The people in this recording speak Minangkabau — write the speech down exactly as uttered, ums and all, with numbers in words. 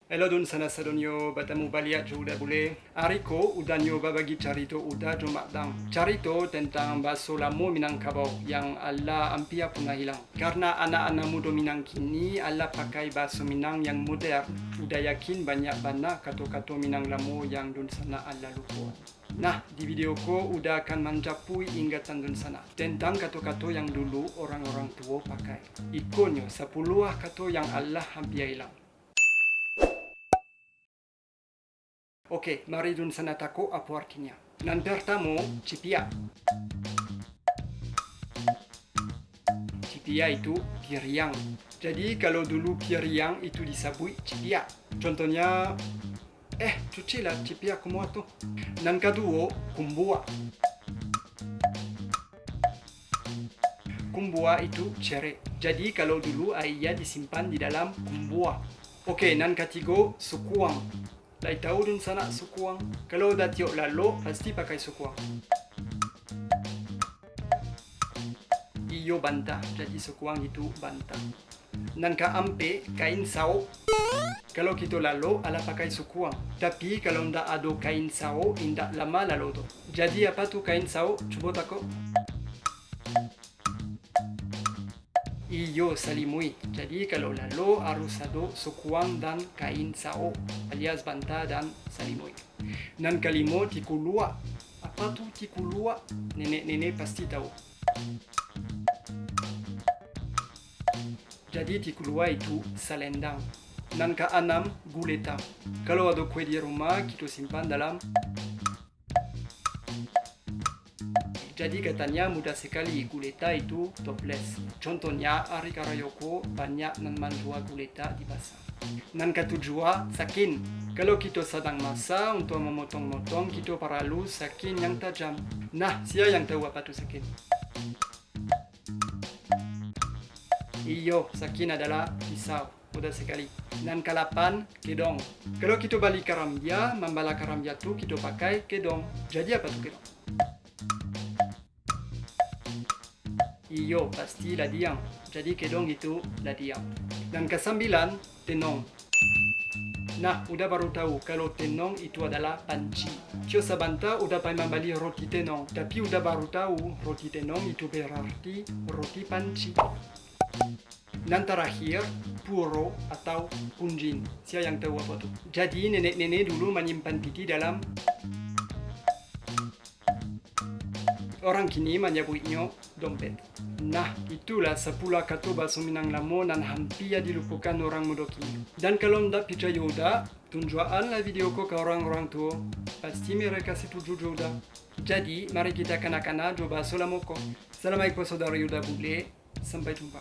Hello dunsanak sadonyo, batamu baliak jo Uda Bule. Ari ko Uda nio babagi carito Uda jo Mak Dang. Carito tentang baso lamo Minangkabau yang alah ampia punah ilang. Karena anak-anak mudo Minang kini alah pakai baso Minang yang modern, Uda yakin banyak bana kato-kato Minang lamo yang dunsanak alah lupo. Nah, di video ko Uda akan manjapuik ingatan dunsanak tentang kato-kato yang dulu orang-orang tuo pakai. Ikonyo sapuluah kato yang alah ampia ilang. Oke, mari dunsanak takok apo artinyo. Nan partamo, cipiak. Cipiak itu piriang. Jadi, kalau dulu piriang itu disabuik cipiak. Contohnya, eh, cucilah cipiak kumuah tu. Nan kaduo, kumbua. Kumbua itu cerek. Jadi, kalau dulu aia disimpan di dalam kumbua. Oke, nan katigo, sukuang. Lai tahu dunsanak sukuang? Kalau Uda tiok lalok, pasti pakai sukuang. Iyo, banta. Jadi, sukuang itu banta. Nan kaampek, kain saok. Kalau kito lalok, alah pakai sukuang. Tapi, kalau ndak ado kain saok, indak lamo lalok tu. Jadi, apa tu kain saok? Cubo takok. Iyo, salimuik. Jadi, kalau lalok, harus ado sukuang dan kain saok, alias banta dan salimuik. Nan kalimo, tikuluak. Apa tu tikuluak? Nenek-nenek pasti tahu. Jadi, tikuluak itu salendang. Nan kaanam, guleta. Kalau ado kue di rumah, kito simpan dalam. Jadi, katonyo mudah sakali guleta itu toples. Contohnyo, ari karayo ko banyak nan manjua guleta di pasa. Nan katujuah, sakin. Kalau kito sadang masak, untuak mamotong-motong, kito paralu sakin yang tajam. Nah, sia yang tahu apa tu sakin? Iyo, sakin adalah pisau. Mudah sakali. Nan kalapan, kedong. Kalau kito bali karambia, mambala karambia tu kito pakai kedong. Jadi, apa tu kedong? Iyo, pasti ladiang. Jadi, kedong itu ladiang. Nan kasambilan, tenong. Nah, Uda baru tahu kalau tenong itu adalah panci. Kio sabanta Uda pai mambali roti tenong, tapi Uda baru tahu roti tenong itu berarti roti panci. Nan tarakhir, puro atau kunjin. Sia yang tahu apo tu? Jadi, nenek-nenek dulu manyimpan pitih dalam. Urang kini manyabuiknyo dompet. Nah, itulah sapuluah kato baso Minang lamo nan hampia dilupokan urang mudo kini. Dan kalau ndak picayo Uda, tunjuakanlah video ko ka urang-urang tuo. Pasti mereka setuju jo Uda. Jadi, mari kita kana-kana jo baso lamo ko. Assalamualaikum saudara Uda Bule. Sampai jumpa.